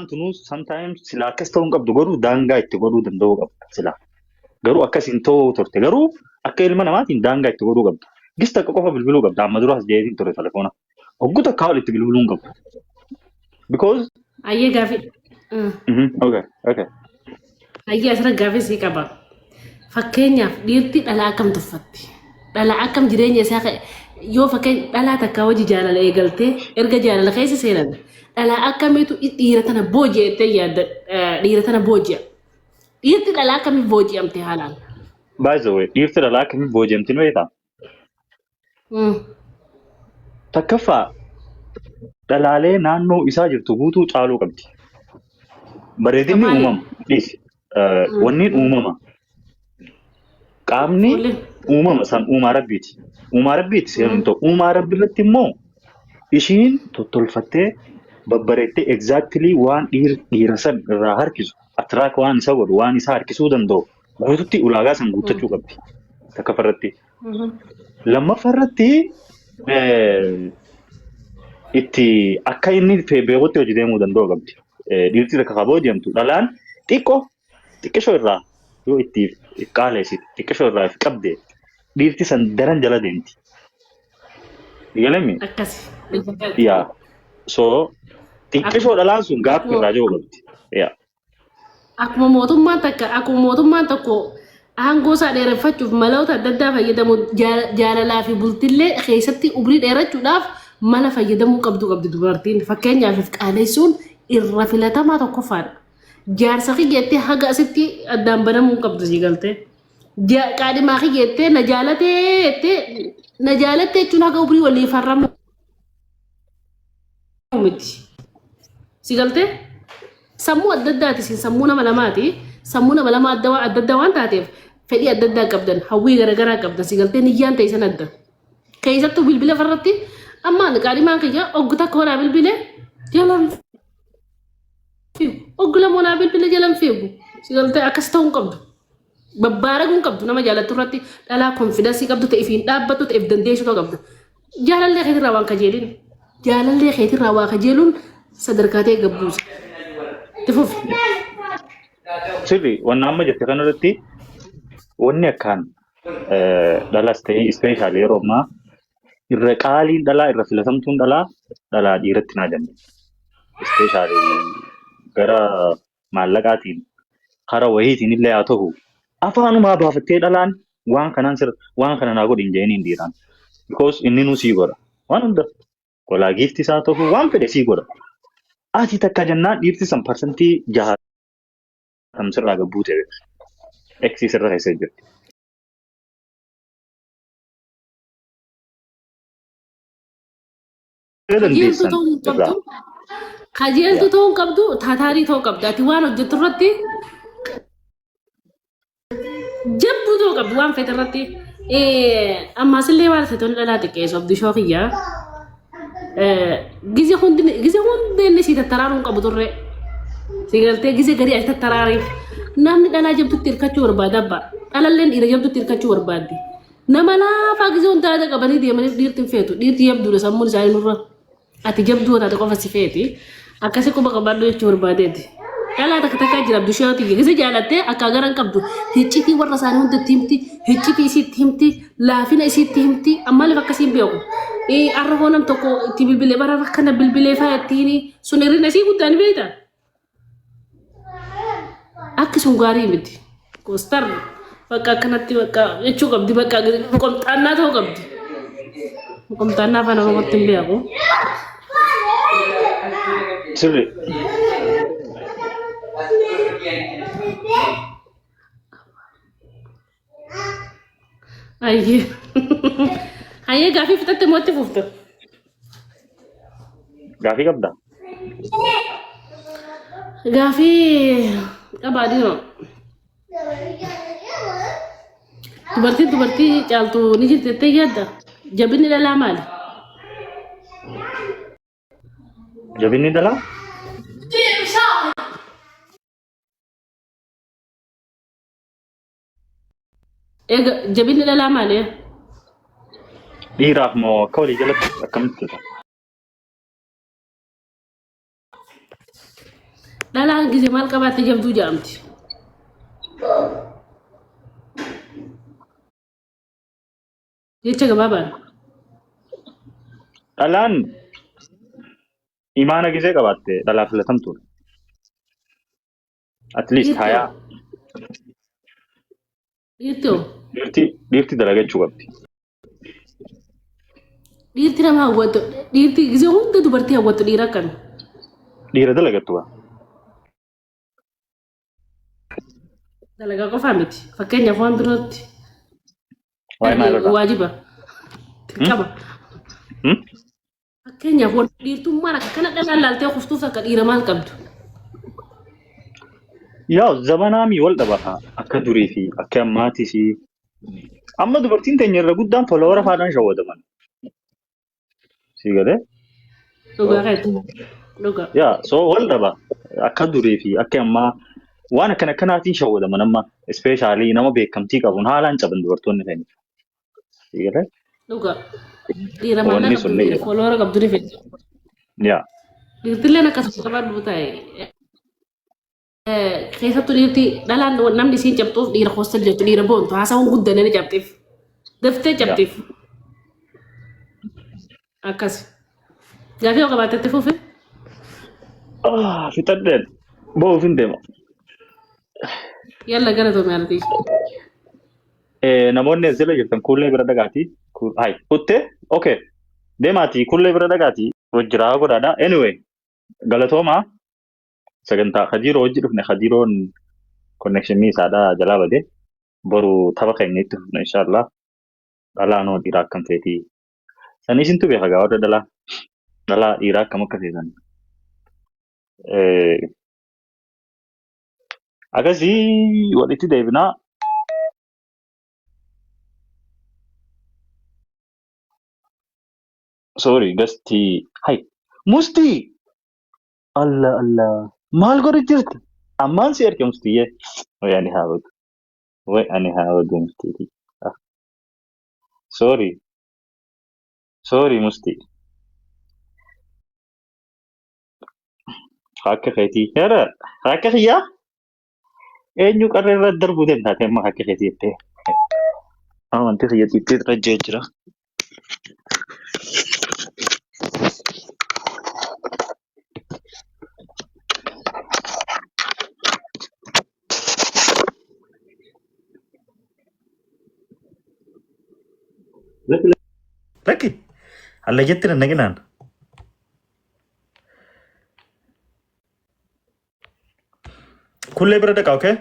Tunuu sometimes silaa akkas ta'uu hin qabdu, garuu daangaa itti godhuu danda'uu qabda silaa. Garuu akkas hin ta'uu turte, garuu akka ilma namaatiin daangaa itti godhuu qabda. Gis takka qofa bilbiluu qabda, amma dura as jeetiin ture telefoona. Hogguu takkaa ol itti bilbiluu hin qabdu. Because Ayyee gaafii. Okay. Ayyee asirra gaafii sii qaba. Fakkeenyaaf dhiirti dhalaa akkam tuffatti? Dhalaa akkam jireenya isaa yoo fakkeenya dhalaa takkaa hojii jaalala eegaltee erga jaalala keessa seenan dhalaa akkamiitu dhiira tana booji'a jettee yaadda, dhiira tana booji'a. Dhiirti dhalaa akkamiif booji'amte haalaan? By the way, dhiirti dhalaa akkamiif booji'amti ni beektaa? Takkaffaa, dhalaalee naannoo isaa jirtu guutuu caaluu qabdi. Bareedinni Maali? uumama. Dhiisi. Wanni uumama. Qaamni Fuulli. uumama san uumaa rabbiiti. Uumaa rabbiiti seerri hin ta'u. Uumaa rabbi irratti immoo ishiin tottolfattee babbareettee exactly waan dhiira san irraa harkisu, attract waan isa godhu, waan isa harkisuu danda'u guututti ulaagaa san guuttachuu qabdi. Takkaffaa irratti. Lammaffaa irratti itti akka inni beekutti hojii deemuu danda'u qabdi. Dhiirti takka kaboo deemtu dhalaan xiqqoo xiqqishoo irraa yoo itti qaaleessite, xiqqishoo irraa if qabde, dhiirti san daran jala deemti. Galami? Akkasi. Yaa. So xiqqishoo dhalaan sun gaaffii irraa jiru qabdi. Yaa. Akkuma mootummaan tokko aangoo isaa dheereffachuuf maloota adda addaa fayyadamu, jaalalaa fi bultillee keessatti umrii dheerachuudhaaf mala fayyadamuu qabdu qabdi dubartiin. Fakkeenyaaf if qaaleessuun irra filatamaa tokkoffaadha. Jaarsa kiyya jettee haga asitti addaan banamuu hin qabdu, sii galtee. Qaadhimaa kiyya jettee, na jaalatee jettee, na jaalattee jechuun haga umrii walii farramuu miti. Si galtee? Sammuu adda addaati, isin sammuu nama lamaati. Sammuu nama lama adda adda addaa waan taateef fedhii adda addaa qabdan, hawwii garaagaraa qabdan, si galtee, niyyaan ta'e san adda. Keessattuu bilbila farratti amma qaadhimaan kiyya oggu takka horaa bilbilee jalan fiigu. Oggu lama horaa bilbilee jalan fiigu. Si galtee, akkas ta'uu hin qabdu. Babbaaraguu hin qabdu nama jaalattu irratti, dhalaa confidence qabdu ta'e, ifiin dhaabbattu ta'e, if dandeessuu ta'uu qabdu. Jaalallee keetirraa waan kajeelin. Jaalallee keetirraa waa kajeeluun sadarkaa ta'e gabbuusa. Itti fufi. Sirri wanna amma jette kanarratti, wanni akkaan dhalas ta'ee especially yeroo ammaa irra qaaliin dhalaa, irra filatamtuun dhalaa, dhalaa dhiiratti naa jenna. Especially gara maallaqaatiin kara wayiitiin illee haa ta'u, afaanumaa baafattee dhalaan waan kanaan sir waan kana naa godhi hin jedhiniin dhiiraan. Because inni nuu sii godha. Waan hunda golaa giifti isaa ta'u, waan fedhe sii godha. Ati takka jennaan dhiirti san 60% sirraa gabbuu ta'e. Eksii sirra keessa jirti. Kajeeltuu Dandeessan ta'uu hin irraa. qabdu. Kajeeltuu ta'uu hin qabdu. Taataarii ta'uu qabda. Ati waan hojjettu irratti jabduu ta'uu qabdu waan feete irratti. Ammaas illee waan feetonni dhalaa xiqqeessu abdishoo kiyyaa. Gize hundi gize hundi inni si tattaraaruu hin qabu turre. Si galtee, gize garii ati tattaraariif. Namni dhalaa jabdutti hirkachuu barbaada abbaa. Dhalalleen dhiira jabdutti hirkachuu barbaaddi. Nama laafaa gize hundaa yaada qabanii deemaniif dhiirti hin feetu. Dhiirti jabduudha sammuun isaanii nurra. Ati jabduu taate qofa si feeti. Akkasi quba qabaadhu jechuu barbaadeeti. Dhalaa takka takkaa jira abdushaa tiyya. Gize jaalattee akka agaran qabdu hiccitii warra isaanii hunda itti himti. Hiccitii isiitti himti. Laafina isiitti himti. Ammaaliif akkasii hin beeku. Arra hoo nam tokko itti bilbilee bara rakkana bilbilee faa ittiin sun hirrina isii guddaa ni beektaa? Akki sun gaarii miti. Koostar bakka akkanatti bakka jechuu qabdi, bakka qomxaannaa ta'uu qabdi. Qomxaannaa afaan Oromootti hin beeku. Sirri. Ayyee. Ayyee, gaafii fixatte moo itti fufte? Gaafii qabdaa? Gaafii qabaa dhiiroo. Dubartiin dubartii caaltu ni jirti jettee yaadda? Jabinni dhalaa maali? Jabinni dhalaa? Eega jabinni dhalaa maali? Dhiiraaf moo akka walii jalatti akkamitti? Dhalaan gise maal qabaatte jabduu jedhamti. Jecha gabaabaan. Dhalaan imaana gisee qabaatte dhalaa filatamtuudha. At least Dhiirti hayaa hoo? Dhiirti hoo? Dhiirti dalagachuu qabdi. Dhiirti nama hawwattu dhiirti gisee hunda dubartii hawwattu dhiira akkami? Dhiira dalagattu gaa. Dalagaa qofaa miti. Fakkeenyaaf waan birootti Waa'ee maalirraa? waajiba. Dirqama. Hmm? Fakkeenyaaf wanti dhiirtummaan akkana dhalaan laaltee kuftuuf akka dhiira maal qabdu? Yaa zabanaamii wal dhaba akka durii fi akka ammaatii fi amma dubartiin teenya irra guddaan folowara faadhaan shawwadaman. Sii galee? Dhugaa keeti. Dhugaa. Yaa so wal dhaba akka durii fi akka ammaa waan akkana akkanaatiin shawwadaman amma ispeeshaalii nama beekamtii qabuun haalaan caban dubartoonni keenya. Sii galee? Dhugaa. Dhiira Wanni maallaqa sun qabdu ni dhiira jira. folowara qabdu ni fedha. Yaa. Dhiirtilleen akkasuma qabaadhu ta'e. Keessattuu dhiirti dhalaan namni isiin cabxuuf dhiira hostel jirtu dhiira boontu haasawuun guddane ni cabxiif. Daftee cabxiif. Akkas. Gaafii yoo qabaatte fufi. Ah, fixadheen ba'uuf hin deema. Yalla galatoomi altii. Namoonni as jala jirtan kuullee bira dhagaatii. Hai, kuttee? Okay. Deemaatii kuullee bira dhagaatii. Wajjiraa godhaadha. Anyway, galatoomaa. Sagantaa Kadiiroo hojii dhufne Kadiiroon connection isaadha jalaa bade. Boru tapha keenya itti fufna inshallah. Dhalaan hoo dhiiraa akkam feetii? Sanii isintu beeka gaa warra dhalaa. Dhalaa dhiiraa akkam akka feetan. Akkasii walitti deebinaa. Sorry, gastii. Hai. Mustii! Allah Allah. Maal godhu jirti? Ammaan si erge mustiyyee. Way ani haa badu. Way ani haa badu mustiiti. Ah, sorry. Sorry mustii. Akka keetii. Yara akka kiyyaa eenyu qarree irra darbuu danda'a amma akka keetii jettee. Amantii kiyya xixiqqee irra jira. Lakki hallayyatti nan dhaqinaan. Kullee bira dhaqa, okay?